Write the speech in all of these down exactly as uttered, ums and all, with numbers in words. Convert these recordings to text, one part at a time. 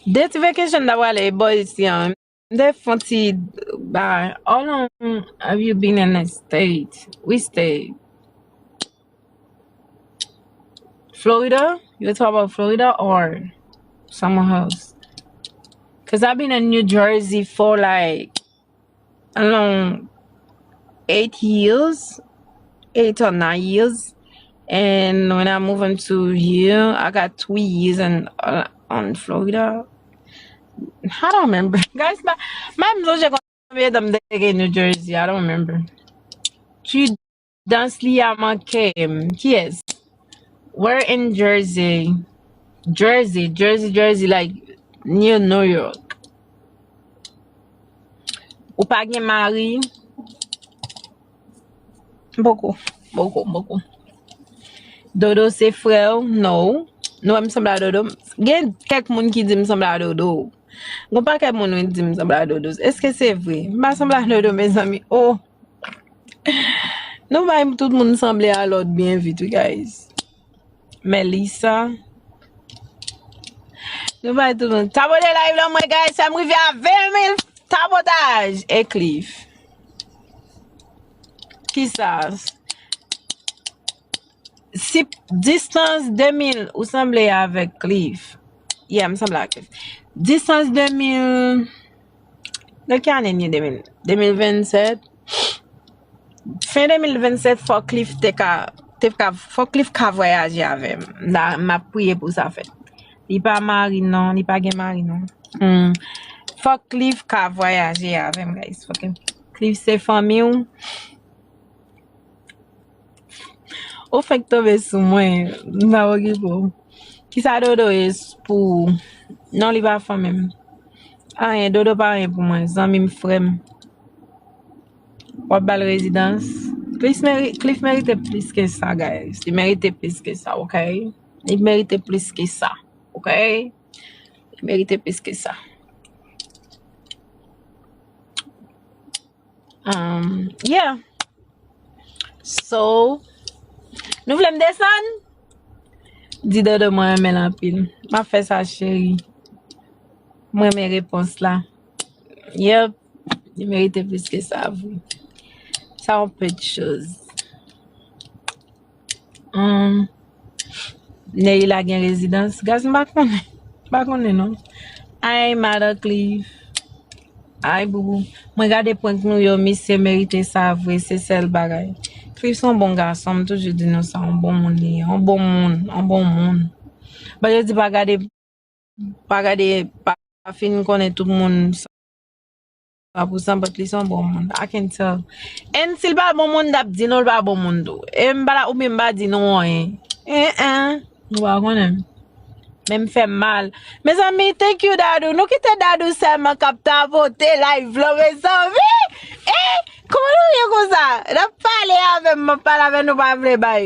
De ti vacation ta prale bò isi an. M te fè yon ti bagay. How long have you been in the States? Which state? Florida? You talk about Florida or somewhere else? Because I've been in New Jersey for like, I don't know, eight years, eight or nine years. And when I moved into here, I got three years in, uh, on Florida. I don't remember. Guys, ma, ma m sonje konbyen tan m te gen New Jersey. I don't remember. Prudence li a manke m. Kiyès? Where in Jersey? Jersey, Jersey, Jersey, like near New York. Ou pa gen mari? Poko, poko, poko. Dodo se frè w? No. Nou wè m sanble a Dodo? Gen kèk moun ki di m sanble a Dodo. Gon pakèt moun wi di m sanble a Dodo. Èske se vre? M pa sanble a Dodo, mezanmi. Oh! Nou bay tout moun sanble a lòt byen vit wi, guys. Melissa. Nou bay tout moun. Tapote live la mwen, guys. Fè m rive a ven mil tapotaj. E Cliff. Kisa? Si distans de mil ou sanble avèk Cliff. Yeah, m sanble ak Cliff. Distans de mil, nan ki ane n ye? De mil, de mil vennsèt. Fen de mil vennsèt, fòk Cliff te ka, te ka, fòk Cliff ka vwayaje avè m. M ap priye pou sa fèt. Li pa mari non, li pa gen mari non. Hmm. Fòk Cliff ka vwayaje avè m, guys. Fòk Cliff se fanmi w. Ou fenk tonbe sou mwen, m pa okipe w. Kisa Dodo ye pou ou? Non, li pa fanmi m. Anyen, Dodo pa anyen pou mwen, zanmi m, frè m. W ap ba l rezidans. Cliff meri-, Cliff merite plis ke sa, guys. Li merite plis ke sa, ok? Li merite plis ke sa, ok? Li merite plis ke sa. Um, yeah. So, nou vle m desann? Di Dodo mwen renmen l anpil. M ap fè sa, cheri. Mwen renmen repons la. Yep. Li merite plis ke sa, vre. Sa yon pèt choz. Hum, Neila gen rezidans. Guys, m pa konnen. M pa konnen, non. Ay, madan Cliff. Ay, boubou. Mwen gade prank nou yo, misye merite sa vre, se sèl bagay. Cliff se yon bon gason, m toujou di nou sa, yon bon moun li ye. Yon bon moun, yon bon moun. Bon, yo di pa gade, pa gade, pa fin konnen tout moun san pou san, but li se yon bon moun. I can tell. And si l pa bon moun, n ap di nou l pa bon moun tou. E m pa la, oubyen m pa di nou anyen. Eh, eh. Nou pa konnen. Men m fè m mal. Mezanmi, thank you, Dadou. Nou kite Dadou sèlman k ap tapote live la, mezanmi. Eh, kòman nou ye konsa? N ap pale avè m, m ap pale avè nou, pa vle bay.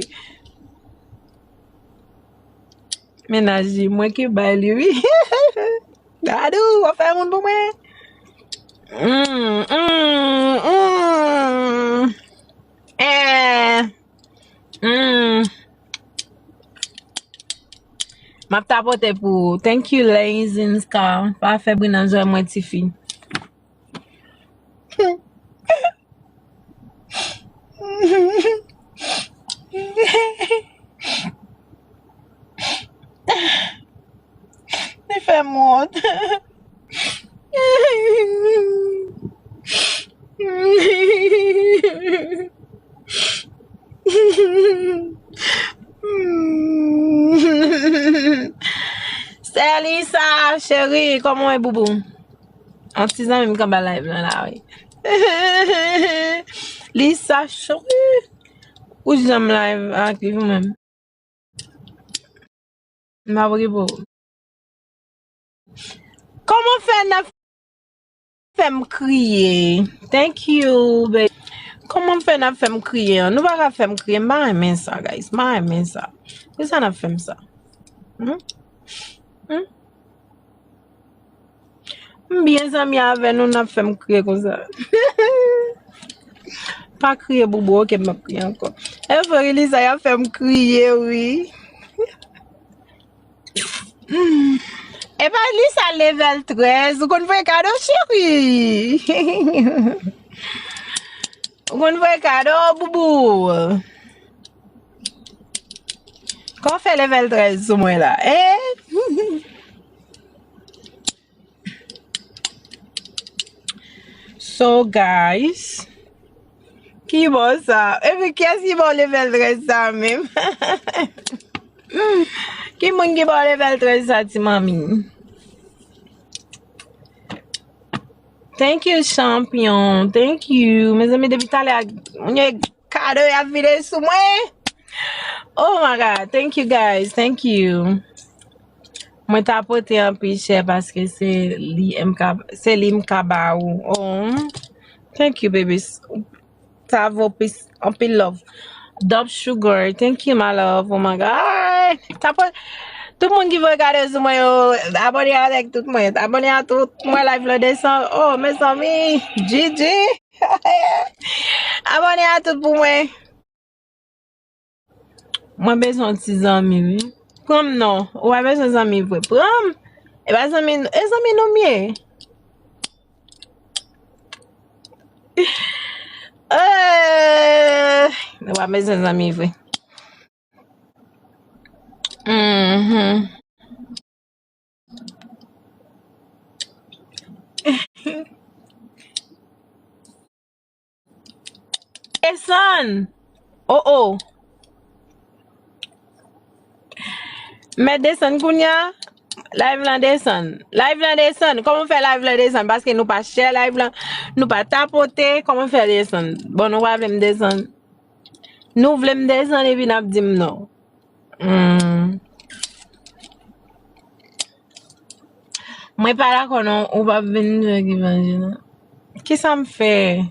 Mennaj li, mwen ki bay li, wi. Dadou, w ap fè moun pou mwen. Mm, mm, mm. Eh. Mm. M ap tapote pou ou. Thank you, Lazinska. Pa fè bri nan zòrèy mwen, tifi. Li fè m wont. Sè Lisa, cheri, kòman w ye, boubou? Yon ti zanmi m k anba live lan la, wi. Lisa, cheri. Ou janm live ak li, ou menm? M ap rive w. Kòman fè n ap fè m kriye? Thank you, baby. Kòman fè n ap fè m kriye an? Nou pa ka fè m kriye. M pa renmen sa, guys. M pa renmen sa. Poukisa n ap fè m sa? Hmm? Hmm? M byen zanmi avè nou, n ap fè m kriye konsa. Pa kriye, boubou, oke, m ap kriye ankò. E vre, Lisa, y ap fè m kriye, wi. Mm. Epa li sa level trèz, ou konn voye kado, cheri. Ou konn voye kado, boubou. Kò fè level trèz sou mwen la, eh? So, guys, ki bò sa? Epi kiyès ki ba w level trèz sa menm? Ki moun ki ba w level trèz sa, ti manmi? Thank you, champion. Thank you. Mezanmi, depi talè a, moun yo kado y ap vide sou mwen. Oh my God. Thank you, guys. Thank you. Mwen tapote anpil chè paske se li m ka, se li m ka ba ou. Oh, thank you, baby. Sa vo plis, anpil love. Dop Sugar, thank you, my love. Oh my God. Tapo-, tout moun ki voye kado sou mwen yo, abòne avèk tout mwen. Abòne a tout mwen, live la desann. Oh, mezanmi, G G. Abòne a tout pou mwen. Mwen bezwen yon ti zanmi, wi. Pran m non. Ou pa bezwen zanmi vre. Pran m. E pa zanmi, e zanmi nou m ye. Eh, nou pa bezwen zanmi vre. Mhm. Desann. Oh, oh. Mèt desann kounye a. Live lan desann. Live lan desann. Kòman fè live lan desann? Paske nou pa share live lan. Nou pa tapote. Kòman fè desann? Bon, nou pa vle m desann. Nou vle m desann epi n ap di m non. Hmm. Mwen pa dakò non, ou p ap vin jwe ki manje non. Kisa m fè?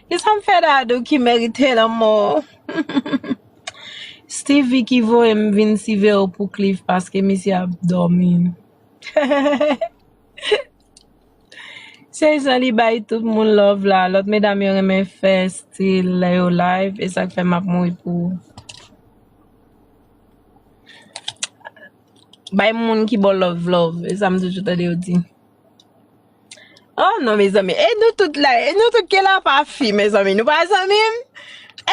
Kisa m fè Dadou ki merite lanmò? Stevie ki voye m vin siveye w pou Cliff paske misye ap dòmi. Se jan li bay tout moun love la. Lòt medam yo renmen fè stil lè yo live. E sa k fè m ap mouri pou ou. Bay moun ki ba w love, love. E sa m toujou tande yo di. Oh non, mezanmi. E nou tout la, e nou tout ki la pa fi, mezanmi. Nou pa zanmi m?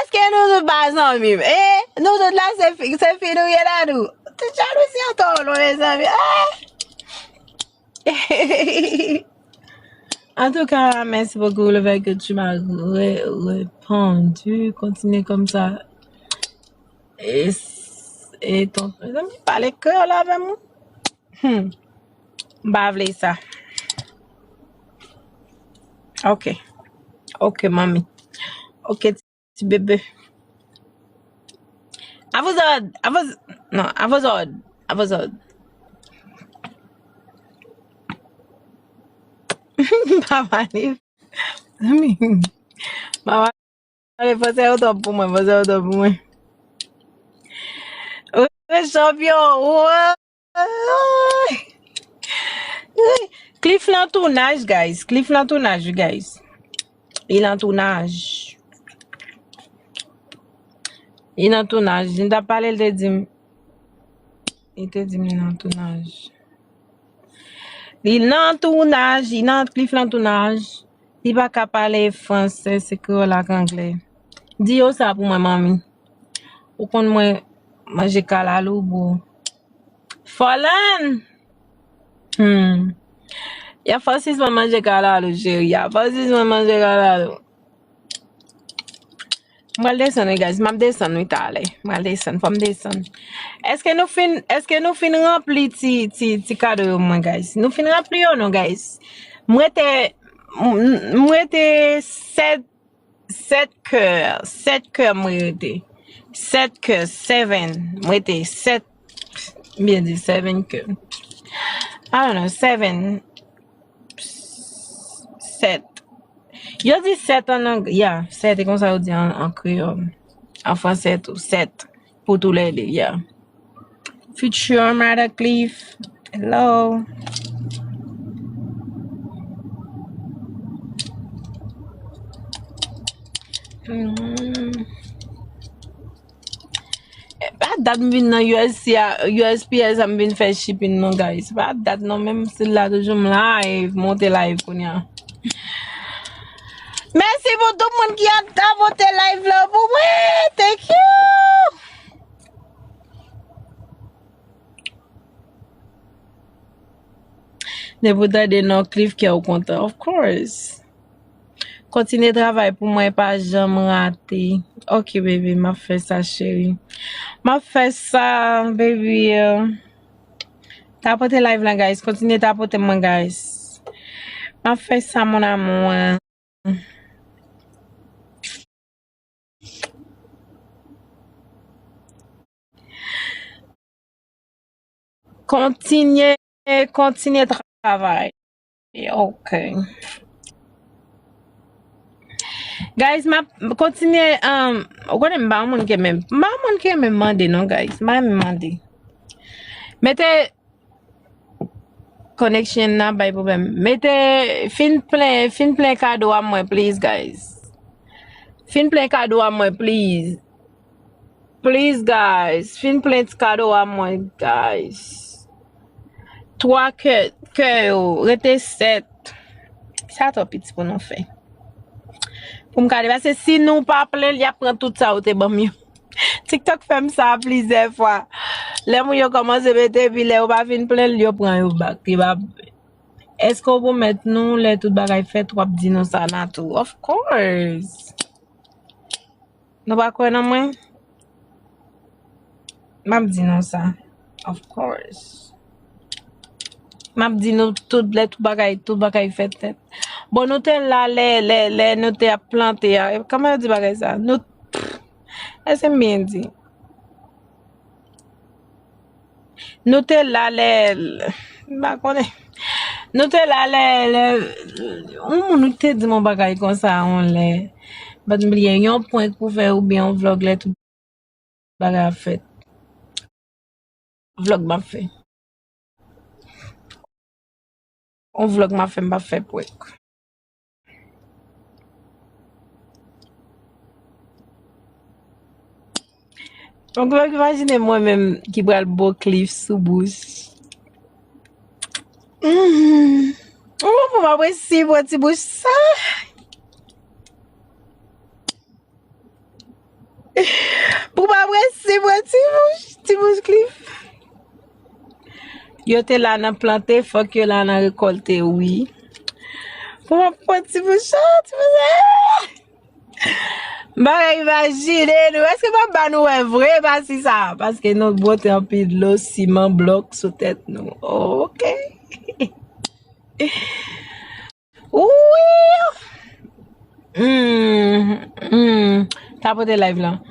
Èske nou tout pa zanmi m? E nou tout la, se fi, se fi nou ye la, nou. Tout jalouzi an twò lwen, mezanmi. Ah! Antouka, mèsi bokou, le fait que tu m'as re-, répondu. Kontinye konsa. E, e ton, mezanmi, pale kreyòl avè m. Hmm. M pa vle sa. Ok. Ok, manmi. Ok, ti bebe. Avozòd, avoz-, non, avozòd, avozòd. Papa li. Papa li, fòse yo twòp pou mwen, fòse yo twòp pou mwen. Wi, chanpyon, wi. Cliff lan tounaj, guys. Cliff lan tounaj, guys. Li lan tounaj. Li lan tounaj. Li t ap pale, li te di m. Li te di m li lan tounaj. Li lan tounaj, li lan, Cliff lan tounaj. Li pa ka pale fransè, se kreyòl ak anglè. Di yo sa pou mwen, manmi. Ou konn mwen manje kalalou, bro. Fòlàn! Hmm. Y ap fè w sispann manje kalalou, cheri. Y ap fè w sispann manje kalalou. M pral desann, wi, guys. M ap desann, wi, talè. M pral desann. Fò m desann. Èske nou fin, èske nou fin ranpli ti, ti, ti kado yo mwen, guys? Nou fin ranpli yo, non, guys? M rete, m, m rete sèt, sèt kè. Sèt kè m rete. Sèt kè, seven. M rete sèt. M byen di seven kè. I don't know, seven. Sèt. Yo di sèt an ang-, ya, sèt, e konsa yo di an, an kreyòl. An fransè tou, sèt. Pou tou lè de, ya. Future Mother Cliff. Hello. Hmm. E pa dat m vin nan U S C a, U S P S a, m vin fè shipping non, guys. Se pa dat non, menm stil la toujou m live, monte live kounye a. Mèsi pou tout moun ki ap tapote live la pou mwen. Thank you. Depi w tande non Cliff, kè w kontan. Of course. Kontinye travay pou mwen, pa janm rate. Ok, baby, m ap fè sa, cheri. M ap fè sa, baby. Tapote live la, guys. Kontinye tapote mwen, guys. M ap fè sa, mon amour. Kontinye, kontinye travay. Ok. Guys, m ap kontinye, um, ou konnen m pa yon moun ki renmen, m pa yon moun ki renmen mande non, guys. M pa renmen mande. Mete connection nan bay pwoblèm. Mete, fin plen, fin plen kado a mwen, please, guys. Fin plen kado a mwen, please. Please, guys. Fin plen ti kado a mwen, guys. Twa kè, kè yo, rete sèt. Sa twò piti pou nou fè. Pou m ka depase, si nou pa plen l, y ap pran tout sa ou te ban m yo. TikTok fè m sa plizyè fwa. Lè moun yo kòmanse mete, epi lè yo pa fin plen l, yo pran yo back. Yo pa, èske w pwomèt nou, lè tout bagay fèt, w ap di nou sa, Natou? Of course. Nou pa kwè nan mwen? M ap di nou sa. Of course. M ap di nou tout, lè tout bagay, tout bagay fèt nèt. Bon, nou te la lè, lè, lè nou te ap plante a. Kòman yo di bagay sa? Nou, èske m byen di? Nou te la lè, m pa konnen. Nou te la lè, lè, yon moun te di m yon bagay konsa, yon lè. M pa t bliye, yon prank pou fè oubyen yon vlog lè tout bagay ap fèt. Vlog m ap fè. Yon vlog m ap fè, m p ap fè prank. Yon vlog, imajine mwen menm ki pral bo Cliff sou bouch. Mm. Ou konprann m ap resi pran ti bouch sa? Pou pa prese pran ti bouch, ti bouch Cliff. Yo te la nan plante, fòk yo la nan rekòlte, wi. Pou pa pran ti bouch sa, ti bouch sa. M pa ka imajine nou. Èske m ap ba nou wè vre pati sa? Paske nou bwote anpil dlo, siman, blòk sou tèt nou. Oke. Wi! Hmm, hmm. Tapote live lan.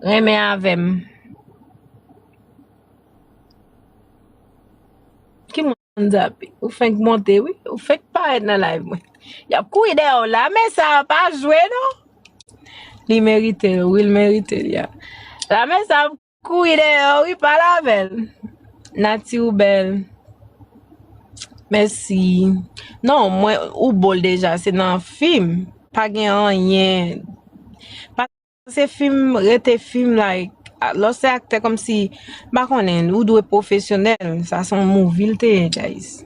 Renmen avè m. Ki moun zape? Ou fenk monte, wi. Ou fenk parèt nan live mwen. Y ap kouri dèyè w. Lame sa pa jwe, non. Li merite l, wi, l merite l, ya. Lame sa kouri dèyè w, wi, pale avè l. Nati, ou bèl. Mèsi. Non, mwen, ou bo l deja, se nan fim. Pa gen anyen. Pa se fim, rete fim, like, a, lè w se aktè, kòmsi, m pa konnen, ou dwe pwofesyonèl. Sa se yon movie l te ye, guys.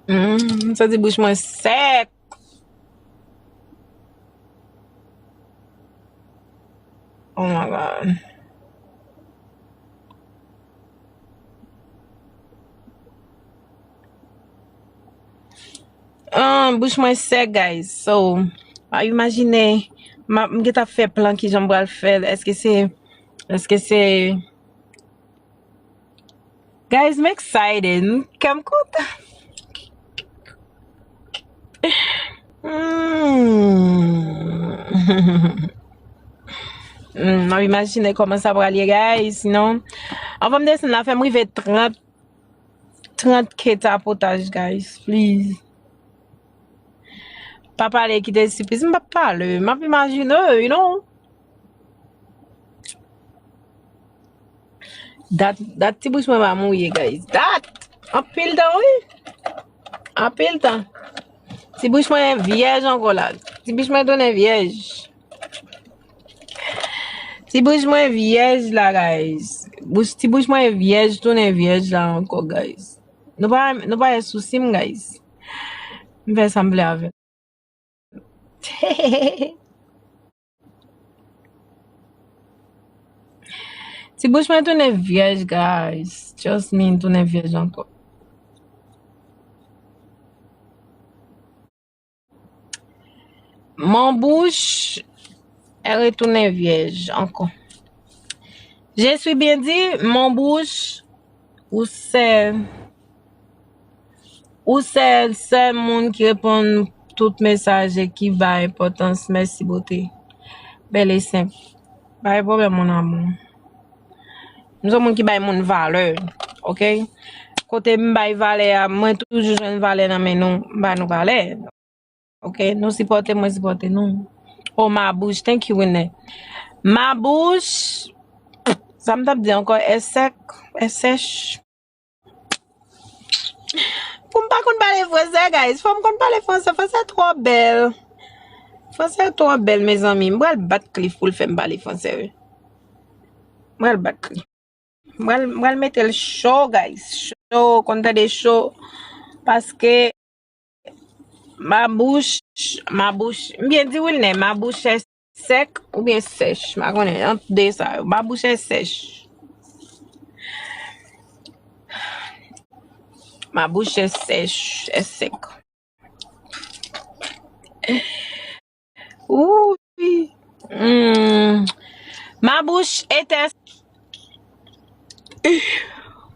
Mm, m santi bouch mwen sèk. Oh my God. Ah, bouch mwen sèk, guys. So, a imajine, m ap, m gentan fè plan kijan m pral fè l. Èske se, èske se Guys, m excited. Kè m kontan. Mm. Mm, m ap imajine kòman sa pral ye, guys. Sinon, anvan m desann la, fè m rive trant, trant K tapotaj, guys. Please. Pa pale, kite sipriz. M p ap pale. M ap imajine, you know. Dat, dat ti bouch mwen pa mouye, guys. Dat! Anpil tan, wi. Anpil tan. Ti bouch mwen vyèj ankò la. Ti bouch mwen tounen vyèj. Ti bouch mwen vyèj la, guys. Bouch, ti bouch mwen vyèj, tounen vyèj la ankò, guys. Nou pa, nou pa wè sousi m, guys. M fè sa m vle avè l. Ti bouch mwen tounen vyèj, guys. Just me, tounen vyèj ankò. Mon bouch, elle retourne vierge encore. Je suis bien dit, mon bouch, ou se, ou se sèl moun ki reponn tout mesaj e ki ba enpòtans. Mèsi, bote. Bèl e senp. Pa gen pwoblèm, mon amour. M se moun ki bay moun valè, ok? Kote m bay valè a, mwen toujou jwenn valè nan men nou, m ba nou valè. Ok, nou sipòte, mwen sipòte nou. Oh, ma bouche, thank you, Winne. Ma bouche, sa m t ap di ankò, è sèk, è sèch. Pou m pa konn pale fransè, guys, fò m konn pale fransè, fransè twò bèl. Fransè twò bèl, mezanmi. M pral bat Cliff pou l fè m pale fransè, wi. M pral bat Cliff. M pral, m pral mete l cho, guys. Cho, konn tande cho. Paske ma bouch, ma bouch, m byen di Wilner, ma bouche sèk oubyen sèch. M pa konnen, ant de sa yo. Ma bouche sèch. Ma bouche sèch, è sèk. Wi. Hmm. Ma bouche était.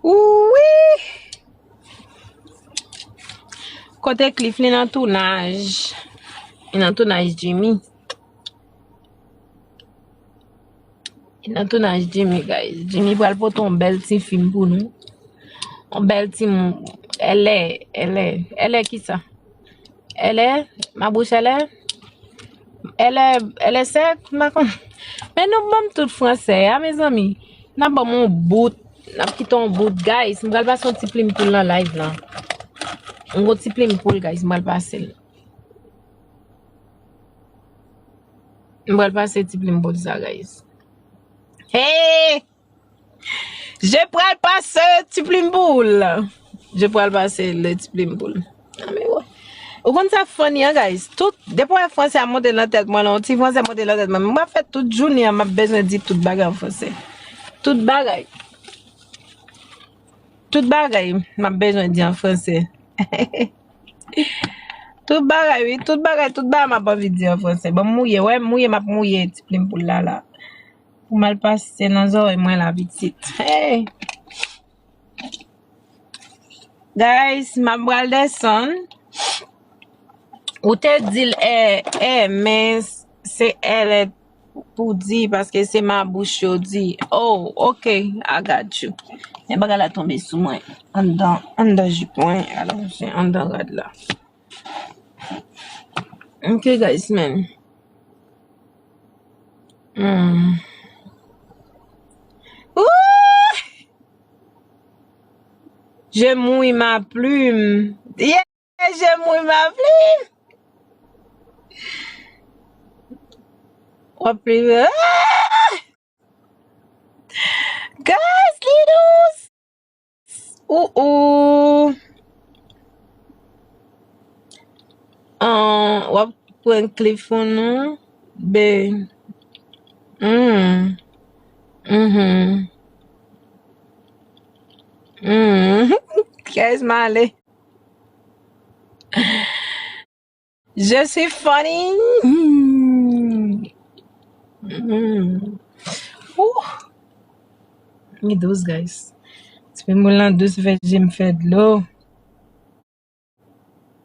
Wi. Kote Cliff, li nan tounaj. Li nan tounaj Jimmy. Li nan tounaj Jimmy, guys. Jimmy pral pote yon bèl ti fim pou nou. Yon bèl ti mou. Elè, elè, elè kisa? Elè, ma bouche elè. Elè, elè sèk, m pa konn. Men nou ban m tout fransè a, mezanmi. N ap ban m yon bout. N ap kite yon bout, guys. M pral pase yon ti plim poul nan live lan. M gon ti plim poul, guys. M pral pase l. M pral pase ti plim poul sa, guys. Hey! Je pral pase ti plim poul. Je pral pase le ti plim poul. Ah, men wè. Ou konn sa funny an, guys? Tout, depi wè fransè a monte nan tèt mwen, non, ti fransè monte nan tèt mwen. Mwen fè tout jounen an, m ap bezwen di tout bagay an fransè. Tout bagay. Tout bagay, m ap bezwen di an fransè. Tout bagay, wi. Tout bagay, tout bagay m ap anvi di an fransè. Bon, m mouye, wè, m mouye, m ap mouye ti plim poul la, la. Pou m al pase nan zòrèy mwen la, pitit. Hey! Guys, m ap pral desann. Ou te di l è, è, men se è lè pou di, paske se ma bouch yo di. Oh, ok, I got you. Men bagay la tonbe sou mwen. Anndan, anndan jip mwen. Alò, se anndan rad la. Ok, guys, men. Hmm. Ouh! Je mouille ma plume. Yeah, je mouille ma plume. Wap plume. Ah! Guys, li dous. Ou, ou. An, w ap pran Cliff ou non? Be. Mm. Mhm. Mm. Guys, m ale. Je suis funny. Mm. Mm. Ouh. Li dous, guys. Ti plim poul lan dous, fè je m fè dlo.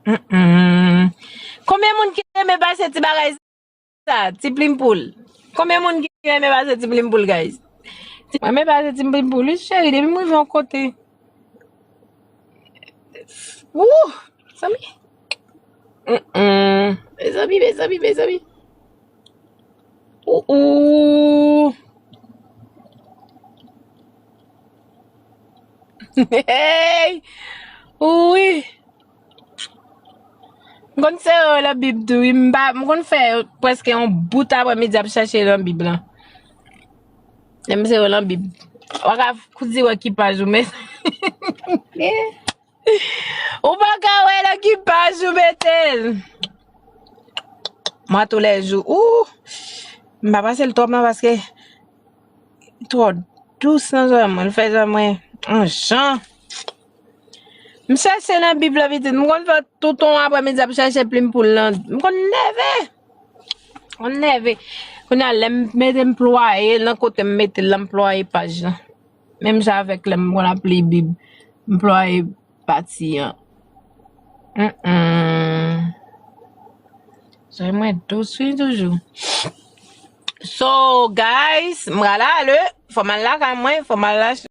Mm-mm. Konbyen moun ki renmen pase ti bagay sa? Ti plim poul. Konbyen moun ki renmen pase ti plim poul, guys? Ti, mwen renmen pase ti plim poul, wi, cheri, depi m rive yon kote. Wouh! Mezanmi. Mm-mm. Mezanmi, mezanmi, mezanmi. Ou, ou. Hey! Wi. M konn sere nan Bib tou, wi. M pa, m konn fè prèske yon bout aprèmidi ap chache nan Bib lan. Menm se yo nan Bib. Ou pa ka di wè ki paj ou met. Ou pa ka wè nan ki paj ou mete l. Mwen, tou lè jou. Ou, m pa pase l twòp non, paske twò dous nan zòrèy mwen. L fè zòrèy mwen yon jan. M chèche nan Bib la, pitit. M konn fè tout yon aprèmidi ap chèche plim pou l nan. M konn nève. M konn nève. Kounye a, lè m mete m plwaye, nan kote m mete l la, m plwaye paj lan. Menm jan avèk lè m konn ap li Bib. M plwaye pati an. Mm-mm. Zòrèy mwen dous wi toujou. So, guys, m pral ale. Fò m al lakay mwen, fò m al lache.